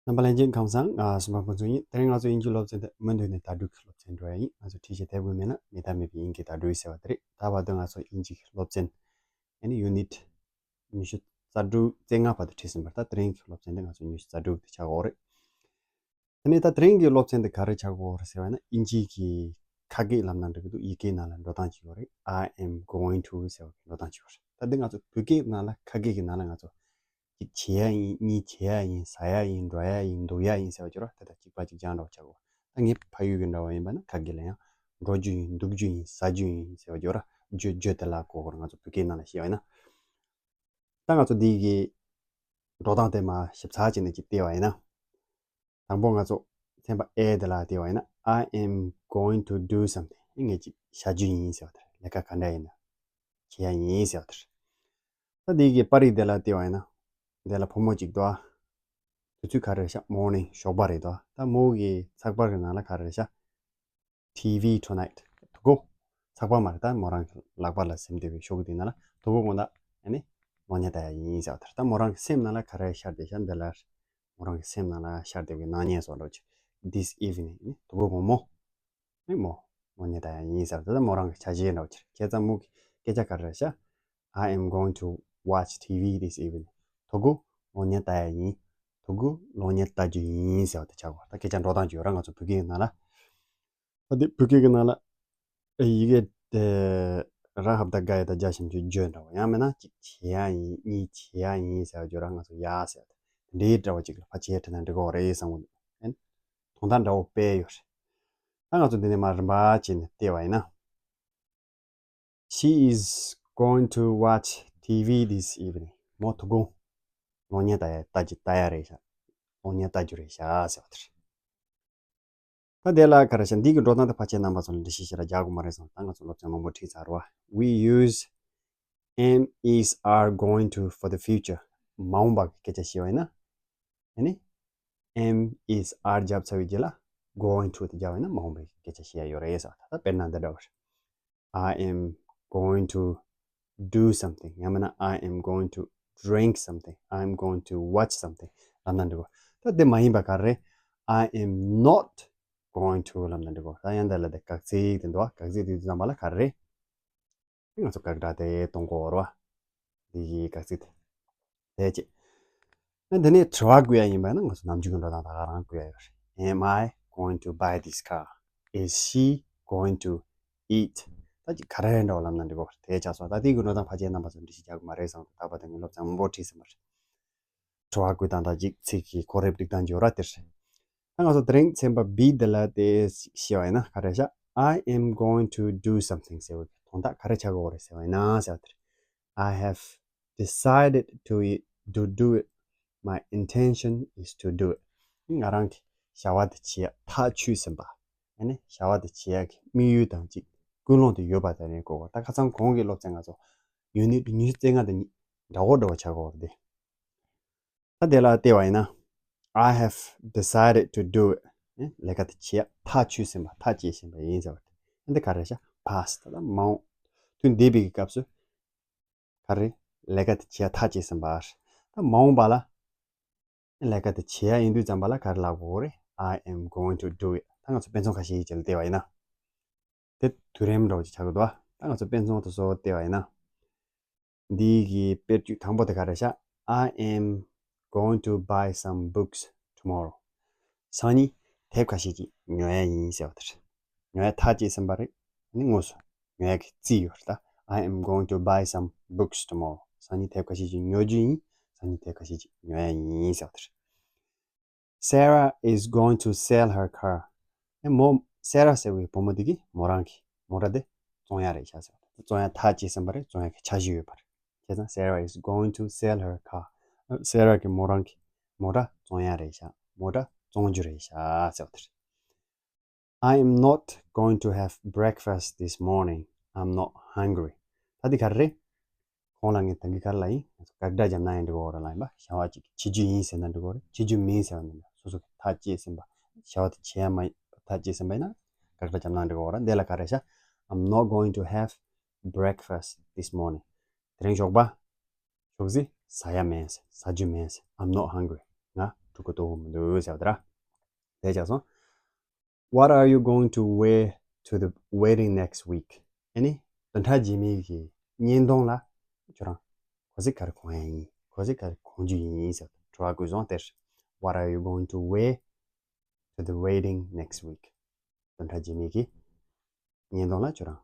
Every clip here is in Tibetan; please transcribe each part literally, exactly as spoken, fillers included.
རྣམ་པ་ལྷན་རྒྱས་ཁམས་བཟང་། ང་སུམ་པ་ཕུན་ཚོགས་ཡིན། དེ་རིང་ང་ཚོ་དབྱིན་ཇིའི་སློབ་ཚན་དེ་མུ་མཐུད་ནས་དྭགས་འབྲུག་གི་སློབ་ཚན་འགྲོ་ཡ་ཡིན། ང་ཚོ་ཁྲིད་བྱེད་དེབ་དགོས་མེད་ན་མེད་ད་མེད་པའི་དབྱིན་ཇིའི་དྭགས་འབྲུག་ཟེར་བ་དེ་རེད། ད་བར་དུ་ང་ཚོ་དབྱིན་ཇིའི་སློབ་ཚན་ཨ་ནི་ཡུ་ནིཊ་ཉི་ཤུ་རྩ་དྲུག་རྩ་ལྔ་བར་དུ་ཁྲིད་ཟིན་པ་རེད། ད་དེ་རིང་གི་སློབ་ཚན་དེ་ང་ཚོ་ཉི་ཤུ་རྩ་དྲུག་དེ་ཆགས་ཀྱི་ཡོད་རེད། དེ་ནས་ད་དེ་རིང་གི་སློབ་ཚན་དེ་ག་རེ་ཆགས་ཀྱི་ཡོད་རེད་ཟེར་བ་ཡིན་ན། དབྱིན་ཇིའི་གི་ཁ་སྐད་ལབ་ན་འགྲིག་གི་འདུག་ཡི་གེའི་ནང་ལ་འགྲོ་སྟངས་ཅིག་ཡོད་རེད། I am going to ཟེར་བ་གི་འགྲོ་སྟངས་ཅིག་ཡོད་རེད། ད་འདི་ང་ཚོ་བོད་སྐད་ནང་ལ་ཁ་སྐད་ཀྱི་ནང་ལ་ང་ཚོ་གཅིག་བྱེད་ཡ་ཡིན། གཉིས་བྱེད་ཡ་ཡིན། ཟ་ཡ་ཡིན། འགྲོ་ཡ་ཡིན། འདུག་ཡ་ཡིན་ཟེར་བ་ཅིག་ཡོད་རེད། དེ་དང་གཅིག་པ་གཅིག་རྐྱང་འདྲ་བོ་ཆགས་ཀྱི་ཡོད། ད་ངའི་ཕ་ཡུལ་གྱི་འདྲ་བོ་ཡིན་པ་ན་ཁ་སྐད་ལ་ཡང་འགྲོ་རྒྱུ་ཡིན། འདུག་རྒྱུ་ཡིན། ཟ་རྒྱུ་ཡིན་ཟེར་བ་ཅིག་ཡོད་རེད། རྒྱུ་རྒྱུ་དེ་ལ་གོ་དགོས་རེད། ང་ཚོ་བོད་སྐད་ནང་ལ་བཤད་པ་ཡིན་ན། ད་ང་ཚོ་འདི་གི་འགྲོ་སྟངས་དེ་མར་ཞིབ་ཚགས་བྱས་ནས་ཅིག་བལྟས་པ་ཡིན་ན། དང་པོ་ང་ཚོ་ཚན་པ་A དེ་ལ་བལྟས་པ་ཡིན་ན། I am going to do something. ངས་ཅིག་བྱ་རྒྱུ་ཡིན་ཟེར་བ་དེ་རེད། ལས་ཀ་ག་འདྲ་ཡིན་ན་བྱེད་ཡ་ཡིན་ཟེར་བ་དེ་རེད། ད་འདི་གི་པར་རིས་དེ་ལ་བལྟས་པ་ཡིན་ན། འདི་ལ་བུ་མོ་གཅིག་འདུག་ཨ། དུས་ཚོད་ག་རེ་རེད་ཤག Morning ཞོགས་པ་རེད་འདུག་ཨ། ད་མོ་གི་ཚགས་པར་གི་ནང་ལ་ག་རེ་རེད་ཤག T V tonight. དོ་དགོང་། ཚགས་པར་མ་རེད། ད་མོ་རང་གི་ལག་པ་ལ་ཟིན་བསྡད་པའི་ཤོག་གུ་དེ་ནང་ལ་དོ་དགོང་དགོང་དག་ཨ་ནི་གློག་བརྙན་ལྟ་ཡ་ཡིན་ཟེར་བ་དེ་རེད། ད་མོ་རང་གི་སེམས་ནང་ལ་ག་རེ་ཤར་བསྡད་ཤག་འདི་ལ། མོ་རང་གི་སེམས་ནང་ལ་ཤར་བསྡད་པའི་སྣང་བརྙན་བཟོ་འདྲ་ཅིག This evening. ཨ་ནི་དོ་དགོང་དགོང་མོ། ཨ་ནི་མོ་གློག་བརྙན་ལྟ་ཡ་ཡིན་ཟེར་བ་དེ། ད་མོ་རང་གི་འཆར་གཞི་འདྲ་བོ་ཅིག་བྱས་ཙང་མོ་གི་སྐད་ཆ་ག་རེ་རེད་ཤག I am going to watch T V this evening. དོ་དགོང་གློག་བརྙན་ལྟ་ཡ་ཡིན། དོ་དགོང་གློག་བརྙན་ལྟ་རྒྱུ་ཡིན་ཟེར་བ་དེ་ཆགས་པ། ད་སྐད་ཆ་འགྲོ་སྟངས་ཅིག་ཡོད་ར། ང་ཚོ་བོད་སྐད་ནང་ལ། ད་དེ་བོད་སྐད་ཀྱི་ནང་ལ་ཡི་གེ་དེ་ར་ཧབ་ད་ག་ཡ་ད་རྒྱ་ཞབས་ཀྱུ་རྒྱུ་འདྲ་བོ། ཡང་མིན་ན་གཅིག་བྱེད་ཡ་ཡིན། གཉིས་བྱེད་ཡ་ཡིན་ཟེར་བ་ཅིག་ཡོད་ར། ང་ཚོ་ཡ་ཟེར་བ་དེ་འདྲའི་འདྲ་བོ་ཅིག་ལ་ཕར་བྱས་བྲིས་ན་འགྲིག་གི་རེད་བསམ་གི་འདུག་ཨན། དོན་དག་འདྲ་བོ་དཔེ་ཡོད་རེད། ད་ང་ཚོ་འདི་ནས་མར་རིམ་པ་བྱས་ནས་བལྟས་པ་ཡིན་ན། She is going to watch T V this evening. མོ་དོ་དགོང་གློག་བརྙན་ལྟ་ཡ་ལྟ་རྒྱུ་ལྟ་ཡ་རེད་ཤག་གློག་བརྙན་ལྟ་རྒྱུ་རེད་ཤག་ཟེར་བ་དེ་རེད། ད་དེ་ལ་ག་རེ་ཤག་འདི་གི་འགྲོ་སྟངས་དེ་ཕལ་ཆེར་རྣམ་པ་ཚོ་ལ་འགྲེལ་བཤད་ཞེ་དྲག་རྒྱག་དགོས་མ་རེད་བསམ། ད་ང་ཚོ་སློབ་ཚན་མང་པོ་ཁྲིད་ཚར་བ། We use am, is, are, going to for the future. མ་འོངས་པ་གི་སྐད་ཆ་བཤད་པ་ཡིན་ན། ཨ་ནི་am, is, are བརྒྱབ་ཚར་བའི་རྗེས་ལ་going to དེ་བརྒྱབ་པ་ཡིན་ན་མ་འོངས་པའི་སྐད་ཆ་བཤད་ཡ་ཡོད་རེད་ཟེར་བ། ད་དཔེར་ན་འདི་འདྲ་བ་རེད། I am going to do something. ཡང་མིན་ན་I am going to drink something. I am going to watch something. ལབ་ན་འགྲིག་གོ། ད་དེ་མ་ཡིན་པ་ག་རེ་རེད། I am not going to ལབ་ན་འགྲིག་གོ། ད་ཡང་འདི་ལ་དེ་དགག་ཚིག་དེ་འདུག་བ། དགག་ཚིག་དེ་དུས་ཙམ་པ་ལ་ག་རེ་རེད། ང་ཚོ་དགག་སྒྲ་དེ་གཏོང་དགོས་རེད་བ། འདི་གི་དགག་ཚིག་དེ། དེ་བྱས། ཨ་འདི་ནས་དྲི་བ་བཀོད་ཡ་ཡིན་པ་ན་ང་ཚོ་ནམ་རྒྱུན་གྱི་འགྲོ་སྟངས་ད་ག་རང་བཀོད་ཡ་ཡོད་རེད། Am I going to buy this car? Is she going to eat? ད་ཅིག་ག་རེ་འདྲ་བོ་ལབ་ན་འགྲིག་གོ། དེ་ཆགས་སོང་། ད་དེ་གི་འགྲོ་སྟངས་ཕལ་ཆེར་རྣམ་པ་ཚོ་འགྲེལ་བཤད་རྒྱག་དགོས་མ་རེད་བསམ། ད་བར་དེ་ངས་སློབ་ཚན་མང་པོ་ཁྲིད་ཟིན་པ་རེད། དྲི་བ་བཀོད་སྟངས་དང་གཅིག་ཚིག་གི་གོ་རིམ་སྒྲིག་སྟངས་ཀྱི་འོ་ར་དེ་རེད། ད་ང་ཚོ་དེ་རིང་ཚན་པ་B འདི་ལ་དེ་ཞེས་པ་ཡིན་ན་ག་རེ་ཤག I am going to do something ཟེར་བའི་དོན་དག་ག་རེ་ཆགས་ཀྱི་ཡོད་རེད་ཟེར་བ་ཡིན་ན་ཟེར་བ་དེ་རེད། I have decided to it, to do it. My intention is to do it. ང་རང་གི་བྱ་བ་དེ་བྱེད་ཡ་ཐག་ཆོད་ཟིན་པ། ཨ་ནི་བྱ་བ་དེ་བྱེད་ཡ་གི་དམིགས་ཡུལ་དང་གཅིག་ཀུན་སློང་དེ་ཡོད་པ་དེ་རེད་གོ། ད་ཁ་སང་གོང་གི་སློབ་ཚན་ང་ཚོ་ཡུ་ནིཊ་ཉི་ཤུ་རྩ་ལྔ་དང་འདྲ་བོ་འདྲ་བོ་ཆགས་ཀྱི་ཡོད་རེད་དེ། ད་དེ་ལ་བལྟས་པ་ཡིན་ན། I have decided to do it. ཨེ། ལས་ཀ་དེ་བྱེད་ཡ་ཐག་ཆོད་ཟིན་པ། ཐག་བཅད་ཟིན་པ་ཡིན་ཟེར་བ་དེ། འདི་ག་རེ་ཤག past ད་མ་འོངས། དུས་འདས་པའི་གི་སྐབས་སུ་ག་རེ། ལས་ཀ་དེ་བྱེད་ཡ་ཐག་བཅད་ཟིན་པ། ད་མ་འོངས་པ་ལ་ལས་ཀ་དེ་བྱེད་ཡ་ཡིན་དུས་ཙམ་པ་ལ་ག་རེ་ལབ་དགོས་རེད། I am going to do it. ད་ང་ཚོ་དཔེ་མཚོན་ཁ་ཤས་ཤིག་ལ་བལྟས་པ་ཡིན་ན། དེ་དུས་རིམ་འདྲ་བོ་ཅིག་ཆགས་ཀྱི་འདུག་ད་ང་ཚོ་དཔེ་མཚོན་དེ་ཚོ་བལྟས་པ་ཡིན་ན། འདི་གི་དཔེར་བརྗོད་དང་པོ་དེ་ག་རེ་ཤག I am going to buy some books tomorrow. སང་ཉིན་དེབ་ཁ་ཤས་ཅིག་ཉོ་ཡ་ཡིན་ཟེར་བ་དེ་རེད། ཉོ་ཡ་ཐག་བཅད་ཟིན་པ་རེད། ཨ་ནི་དངོས་སུ་ཉོ་ཡ་གི་རྩིས་ཡོད་རེད་ད། I am going to buy some books tomorrow. སང་ཉིན་དེབ་ཁ་ཤས་ཅིག་ཉོ་རྒྱུ་ཡིན། སང་ཉིན་དེབ་ཁ་ཤས་ཅིག་ཉོ་ཡ་ཡིན་ཟེར་བ་དེ་རེད། Sarah is going to sell her car. ཨེ། མོ། Sarah ཟེར་བའི་བུ་མོ་འདི་གིས་མོ་རང་གི་མོ་ཊ་འདི་བཙོང་ཡ་རེད་ཤག་ཟེར་བ། བཙོང་ཡ་ཐག་བཅད་ཟིན་པ་རེད། བཙོང་ཡ་གི་འཆར་གཞི་ཡོད་པ་རེད། བྱས་ཙང་Sarah is going to sell her car. ཨ། Sarah གིས་མོ་རང་གི་མོ་ཊ་བཙོང་ཡ་རེད་ཤག་མོ་ཊ་བཙོང་རྒྱུ་རེད་ཤག་ཟེར་བ་དེ་རེད། I am not going to have breakfast this morning. I'm not hungry. ད་འདི་ག་རེ་རེད། གོང་ལ་ངས་ད་གིན་ག་རེ་ལབ་ཡིན། དགག་སྒྲ་བརྒྱབ་ན་ཡང་འགྲིག་གི་ཡོད་རེད་ལབ་ཡིན་པ། བྱ་བ་ཅིག་བྱེད་རྒྱུ་ཡིན་ཟེར་ན་འགྲིག་གི་ཡོད་རེད། བྱེད་རྒྱུ་མིན་ཟེར་བ་ནི་སོ་སོ་གི་ཐག་བཅད་ཟིན་པ། བྱ་བ་དེ་བྱེད་ཡ་མ་ཐག་བཅད་ཟིན་པ་ཡིན་ན་དགག་སྒྲ་བརྒྱབ་ན་འགྲིག་གི་ཡོད་རེད། འདི་ལ་ག་རེ་ཤག I'm not going to have breakfast this morning. དེ་རིང་ཞོགས་པ་ཞོགས་ཟས་ཟ་ཡ་མེད། ཟ་རྒྱུ་མེད། I'm not hungry. ང་འགྲོ་གི་ ལྟོ་གོ་མི་འདུག་ཟེར་བ་དེ་ར། དེ་ཆགས་སོང་། What are you going to wear to the wedding next week? ཨ་ནི་བདུན་ཕྲག་རྗེས་མའི་གི་བརྙན་ཐུང་ལ་ཁྱོད་རང་གོས་གཟིག་ག་རེ་གོན་ཡ་ཡིན། གོས་གཟིག་ག་རེ་གོན་རྒྱུ་ཡིན་ཟེར་བ་དེ་དྲི་བ་དགོས་སོང་དེར། What are you going to wear to the wedding next week? བདུན་ཕྲག་རྗེས་མའི་གི་བརྙན་ཐུང་ལ་ཁྱོད་རང་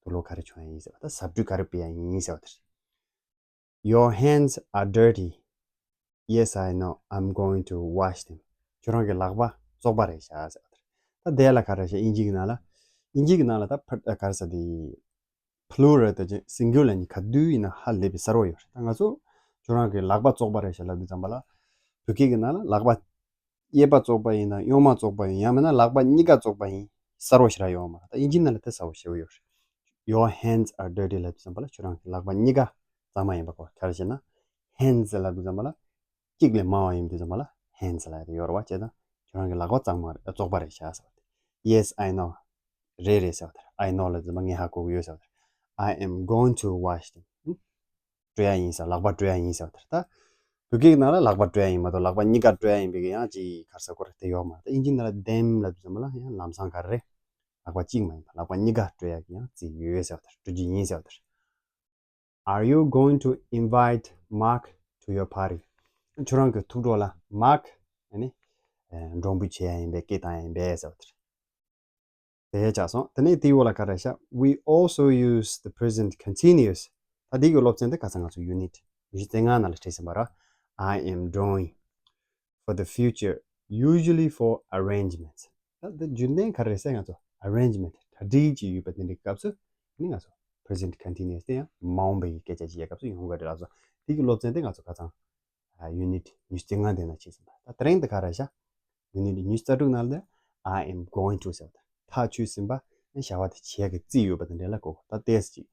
དུག་ལོག་ག་རེ་གྱོན་ཡ་ཡིན་ཟེར་བ་དང་ཟ་འབྲུ་ག་རེ་སྤེལ་ཡ་ཡིན་ཟེར་བ་དེ་རེད། Your hands are dirty. Yes, I know. I'm going to wash them. ཁྱོད་རང་གི་ལག་པ་བཙོག་པ་རེད་ཤག་ཟེར་བ་དེ་རེད། ད་དེ་ལ་ག་རེ་ཤག་དབྱིན་ཇི་གི་ནང་ལ། དབྱིན་ཇི་གི་ནང་ལ་ད་ཕར་ག་རེ་ཟེར་དེ། Plural དང་singular གཉིས་ག་དུས་ཡིན་ན་ཧ་ལས་པའི་གསལ་པོ་ཡོད་རེད། ད་ང་ཚོ་ཁྱོད་རང་གི་ལག་པ་བཙོག་པ་རེད་ཤག་ལབ་དུས་ཙམ་པ་ལ། བོད་སྐད་ཀྱི་ནང་ལ་ལག་པ་གཡས་པ་བཙོག་པ་ཡིན་དང་གཡོན་མ་བཙོག་པ་ཡིན། ཡང་མིན་ན་ལག་པ་གཉིས་ཀ་བཙོག་པ་ཡིན། གསལ་པོ་ཞེ་དྲག་ཡོད་མ་རེད། ད་དབྱིན་ཇི་ནང་ལ་དེ་གསལ་པོ་ཞེ་པོ་ཡོད་རེད། Your hands are dirty ལབ་དུས་ཙམ་པ་ལ་ཁྱོད་རང་གི་ལག་པ་གཉིས་ཀ་གཙང་མ་ཡིན་པ་གོ། ག་རེ་ཟེར་ན། Hands ལབ་དུས་ཙམ་པ་ལ་གཅིག་ལས་མང་བ་ཡིན་དུས་ཙམ་པ་ལ་hands ལབ་ཡ་དེ་ཡོད་རེད་བ། བྱས་ཙང་ཁྱོད་རང་གི་ལག་པ་གཙང་མ་རེད། བཙོག་པ་རེད་ཤག་ཟེར་བ་དེ། Yes, I know. རེད་རེད་ཟེར་བ་དེ་རེད། I know ལབ་དུས་ཙམ་པ་ངས་ཧ་གོ་གི་ཡོད་ཟེར་བ་དེ་རེད། I am going to wash them. སྤྲོད་ཡ་ཡིན་ཟེར། ལག་པ་སྤྲོད་ཡ་ཡིན་ཟེར་བ་དེ་རེད། ད་བོད་སྐད་ནང་ལ་ལག་པ་སྤྲོད་ཡ་ཡིན་མ་གཏོགས་ལག་པ་གཉིས་ཀ་སྤྲོད་ཡ་ཡིན་པའི་གི་ཡང་ཅིག་ག་རེ་ཟེར་དགོས་རེད་དེ་ཡོད་མ་རེད། ད་དབྱིན་ཇི་ནང་ལ་them ལབ་དུས་ཙམ་པ་ལ་ཡང་ལམ་སང་ག་རེ་རེད། ལག་པ་གཅིག་མ་ཡིན་པ་ལག་པ་གཉིས་ཀ་སྤྲོད་ཡ་གི་ཡང་རྩིས་ཡོད་ཟེར་བ་དེ་རེད། སྤྲོད་རྒྱུ་ཡིན་ཟེར་བ་དེ་རེད། Are you going to invite Mark to your party? ཁྱོད་རང་གི་ཐུགས་སྤྲོ་ལ་Mark ཨ་ནི་ཨེ་མགྲོན་འབོད་བྱེད་ཡ་ཡིན་པས་སྐད་བཏང་ཡ་ཡིན་པས་ཟེར་བ་དེ་རེད། དེ་ཆགས་སོང་། དེ་ནས་དེའི་འོག་ལ་ག་རེ་ཤག We also use the present continuous. ད་འདི་གི་སློབ་ཚན་དེ་ཁ་སང་ང་ཚོ་unit ཉི་ཤུ་རྩ་ལྔ་ནང་ལ་བྲིས་ཟིན་པ་ར། I am drawing for the future, usually for arrangements. ད་འདི་རྒྱུན་ལྡན་ག་རེ་རེད་ཟེར་ན་ང་ཚོ་arrangement གྲ་སྒྲིག་ཅིག་ཡོད་པ་དེ་འདྲའི་སྐབས་སུ་ནི་ང་ཚོ་present continuous དེ་ཡང་མ་འོངས་པའི་སྐད་ཆ་ཅིག་ཡོད་སྐབས་སུ་ཡོང་གི་རེད་ལགས་སོ། དེ་གི་སློབ་ཚན་དེ་ང་ཚོ་ཁ་སང་unit ཉི་ཤུ་རྩ་ལྔ་དེ་ནང་བྱས་ཟིན་པ། ད་དེ་རིང་འདི་ག་རེ་ཤག Unit ཉི་ཤུ་རྩ་དྲུག་ནང་ལ་I am going to ཟེར་བ་དང་ཐག་ཆོད་ཟིན་པ་བྱ་བ་དེ་བྱེད་ཀྱི་རྩིས་ཡོད་པ་དང་འབྲེལ་ལ་གོ། ད་ཏོག་ཙམ་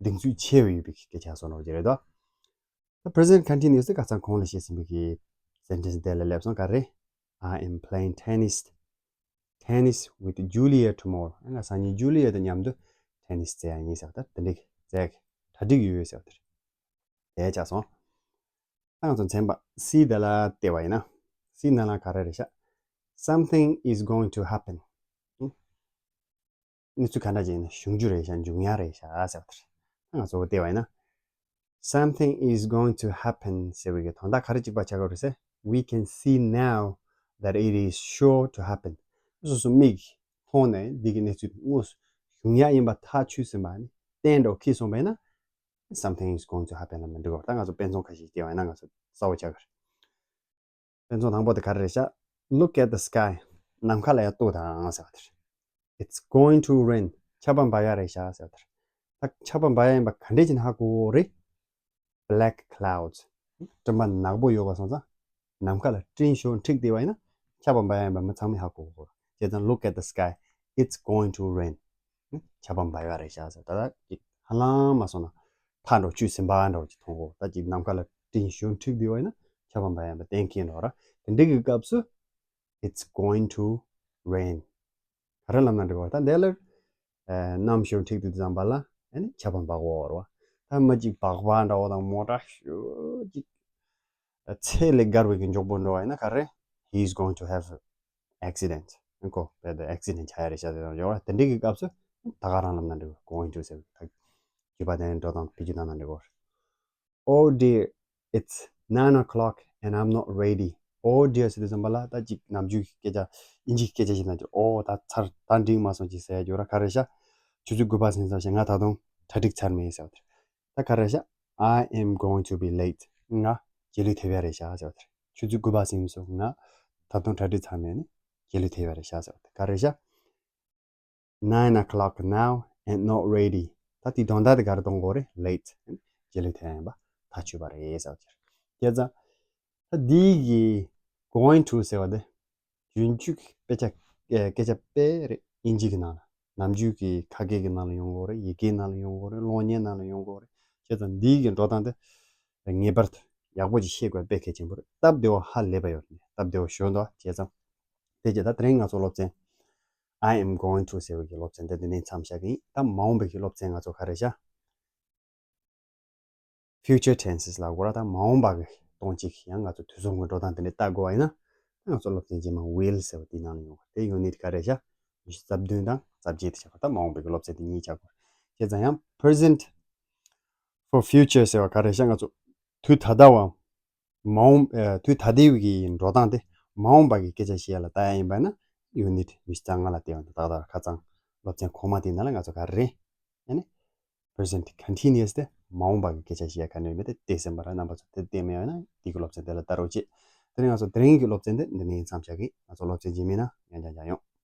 གདེང་ཚོད་ཆེ་བ་ཡོད་པའི་སྐད་ཆ་སོགས་ནོར་གྱི་རེད་དོ། ད་present continuous དེ་ཁ་སང་གོང་ལ་བཤད་ཟིན་པའི་གི་sentence དེ་ལ་སླེབས་སོང་། ག་རེ། I am playing tennis, tennis with Julia tomorrow. ང་སང་ཉིན་Julia དང་མཉམ་དུ་tennis རྩེ་ཡ་ཡིན་ཟེར་བ་ད་དེ་འདྲའི་རྩེ་ཡ་གྲ་སྒྲིག་ཡོད་ཟེར་བ་དེ་རེད། དེ་ཆགས་སོང་། ད་ང་ཚོ་མཚན་པ་C དེ་ལ་བལྟས་པ་ཡིན་ན། C ནང་ལ་ག་རེ་རེད་ཤག Something is going to happen. གནས་ཚུལ་ག་འདྲ་ཅིག་ཡིན་ན་འབྱུང་རྒྱུ་རེད་ཤག་འབྱུང་ཡ་རེད་ཤག་ཟེར་བ་དེ་རེད། ད་ང་ཚོ་བལྟས་པ་ཡིན་ན། Something is going to happen ཟེར་བའི་གི་དོན་དག་ག་རེ་གཅིག་པ་ཆགས་ཀྱི་རེད་ཟེར། We can see now that it is sure to happen. སོ་སོ་མིག་མཐོང་ནས་འདི་གི་གནས་ཚུལ་དངོས་སུ་འབྱུང་ཡ་ཡིན་པ་ཐག་ཆོད་ཟིན་པ་ནི་གཏན་འདྲ་བོ་ཁེལ་སོང་བ་ཡིན་ན། Something is going to happen ལ་མི་འགྲིག་གོ། ད་ང་ཚོ་དཔེ་མཚོན་ཁ་ཤས་བལྟས་པ་ཡིན་ན་ང་ཚོ་གསལ་པོ་ཆགས་ཀྱི་རེད། དཔེ་མཚོན་དང་པོ་དེ་ག་རེ་རེད་ཤག Look at the sky. ནམ་མཁའ་ལ་ཡར་ལྟོས་དང་ཟེར་བ་དེ་རེད། It's going to rain. ཆར་པ་འབབ་ཡ་རེད་ཤག་ཟེར་བ་དེ་རེད། ད་ཆར་པ་འབབ་ཡ་ཡིན་པ་ག་འདྲས་ཅིག་ནས་ཧ་གོ་གི་རེད། Black clouds. སྤྲིན་པ་ནག་པོ་ཡོད་པ་སོང་ཙང་། ནམ་མཁའ་ལ་སྤྲིན་ཞོ་འཁྲིགས་བསྡད་པ་ཡིན་ན་ཆར་པ་འབབ་ཡ་ཡིན་པ་མི་ཚང་མས་ཧ་གོ་གི་རེད། བྱས་ཙང་look at the sky, it's going to rain. ཆར་པ་འབབ་ཡ་རེད་ཤག་ཟེར། ད་ལྟ་ཅིག་ཧ་ལམ་མ་སོང་ན་ཐག་འགྲོ་ཆུ་ཟིན་པ་འདྲ་བོ་ཅིག་མཐོང་གོ། ད་ཅིག་ནམ་མཁའ་ལ་སྤྲིན་ཞོ་འཁྲིགས་བསྡད་པ་ཡིན་ན་ཆར་པ་འབབ་ཡ་ཡིན་པ་གཏན་འཁེལ་འགྲོ་ར། དེ་འདྲ་གི་སྐབས་སུ། It's going to rain. ག་རེ་ལབ་ན་འགྲིག་གོ། ད་འདི་ལ་ཨ་གནམ་གཤིས་འཁྲིགས་དུས་ཙམ་པ་ལ་ཨ་ནི་ཆར་པ་འབབ་ཀྱི་ཡོད་རེད་བ། ད་མ་གཅིག་སྦག་སྦག་འདྲ་བོ་དང་མོ་ཊ་ཞེ་གཅིག་ཚད་ལས་བརྒལ་བའི་གི་མགྱོགས་པོ་འགྲོ་བ་ཡིན་ན་ག་རེ། He is going to have accident. ཨ་ཁོ་དཔེ་དེ་accident ཆགས་ཡ་རེད་ཤག་དེ་འདྲ་ཡོད་རེད། དེ་འདྲའི་གི་སྐབས་སུ་ད་ག་རང་ལབ་ན་འགྲིག་གོ། Going to ཟེར་བ་ད་བརྗོད་པ་དེ་ནས་འགྲོ་སྟངས་བེད་སྤྱོད་བཏང་ན་འགྲིག་གོ། Oh dear, it's nine o'clock and I'm not ready. Oh dear ཟེར་དུས་ཙམ་པ་ལ་ད་ཅིག་ནམ་རྒྱུན་གྱི་སྐད་ཆ་དབྱིན་ཇིའི་སྐད་ཆ་ཞིག་ན་ཅིག་ཨོ་ད་ཚར་ད་འགྲིག་མ་སོང་ཅིག་ཟེར་ཡ་ཅིག་ཡོད་ར། ག་རེ་ཤག་ཆུ་ཚོད་དགུ་པ་ཟིན་ཚར་ཤག་ང་ད་དུང་གྲ་སྒྲིག་ཚར་མེད་ཟེར་བ་དེ་རེད། ད་ག་རེ་ཤག I am going to be late. ང་རྗེས་ལུས་ཐེབས་ཡ་རེད་ཤག་ཟེར་བ་དེ་རེད། ཆུ་ཚོད་དགུ་པ་ཟིན་སོང་། ང་ད་དུང་གྲ་སྒྲིག་ཚར་མེད་ནི་རྗེས་ལུས་ཐེབས་ཡ་རེད་ཤག་ཟེར་བ་དེ་ག་རེ་ཤག Nine o'clock now and not ready. ད་དེའི་དོན་དག་དེ་ག་རེ་གཏོང་དགོས་རེད། Late. རྗེས་ལུས་ཐེབས་ཡ་ཡིན་པ་ཐག་ཆོད་པ་རེད་ཟེར་བ་དེ་རེད། བྱས་ཙང་ད་འདི་གི་going to ཟེར་བ་དེ་རྒྱུན་སྤྱོད་ཀྱི་དཔེ་ཆ་ཨེ་སྐད་ཆ་དཔེ་རེད། དབྱིན་ཇི་གི་ནང་ལ། ནམ་རྒྱུན་གྱི་ཁ་སྐད་ཀྱི་ནང་ལ་ཡོང་གི་ཡོད་རེད། ཡི་གེའི་ནང་ལ་ཡོང་གི་ཡོད་རེད། གློག་བརྙན་ནང་ལ་ཡོང་གི་ཡོད་རེད། བྱས་ཙང་འདི་གི་འགྲོ་སྟངས་དེ་ངེས་པར་དུ་ཡག་པོ་ཅིག་ཤེས་དགོས་དཔེ་གལ་ཆེན་པོ་རེད། སྟབས་བདེ་བོ་ཧ་ལས་པ་ཡོད་རེད། སྟབས་བདེ་བོ་ཞོ་འདུག་བྱས་ཙང་། དེ་རྗེས་ད་དེ་རིང་ང་ཚོ་སློབ་ཚན་I am going to ཟེར་བའི་གི་སློབ་ཚན་དེ་འདི་ནས་མཚམས་བཞག་གི་ཡིན། ད་མ་འོངས་པའི་གི་སློབ་ཚན་ང་ཚོ་ག་རེ་བྱ། Future tenses ལབ་དགོས་ར། ད་མ་འོངས་པ་གི་སྟོང་གཅིག་ཡང་ང་ཚོ་དུས་མཚུངས་གི་འགྲོ་སྟངས་དེ་འདྲ་ལྟ་དགོས་པ་ཡིན་ན། ང་ཚོ་སློབ་ཚན་རྗེས་མ་will ཟེར་བ་དེའི་ནང་ལ་ཡོང་བ་རེད། དེ་unit ག་རེ་བཞག་ཉི་ཤུ་རྩ་བདུན་དང་རྩ་བརྒྱད་དེ་བཞག་པ། ད་མ་འོངས་པའི་གི་སློབ་ཚན་དེ་གཉིས་ཆགས་དགོས་རེད། བྱས་ཙང་ཡང་present for future ཟེར་བ་ག་རེ་བཞག་ང་ཚོ་དུས་ད་ལྟ་བ་མ་འོངས་ཨ་དུས་ད་ལྟའི་གི་འགྲོ་སྟངས་དེ་མ་འོངས་པ་གི་སྐད་ཆ་བཤད་ཡ་ལ་ལྟ་ཡ་ཡིན་པ་ན་unit ཉི་ཤུ་རྩ་ལྔ་ལ་བལྟས་པ་ན་ཏག་ཏག་ཁ་ཚང་སློབ་ཚན་གོང་མ་དེའི་ནང་ལ་ང་ཚོ་ག་རེ་རེད། ཨ་ནི་present continuous དེ་མ་འོངས་པ་གི་སྐད་ཆ་བཤད་ཡ་ག་ནས་མེད་དེ་བལྟས་ཟིན་པ་ར། རྣམ་པ་ཚོ་དེ་བལྟས་མེད་ཡོད་ན་འདི་གི་སློབ་ཚན་དེ་ལ་ལྟ་རོགས་བྱེད། དེ་ནས་ང་ཚོ་དེ་རིང་གི་སློབ་ཚན་དེ་འདི་ནས་མཚམས་བཞག་གི། ང་ཚོ་སློབ་ཚན་རྗེས་མའི་ནང་ཡང་བསྐྱར་མཇལ་ཡོང་།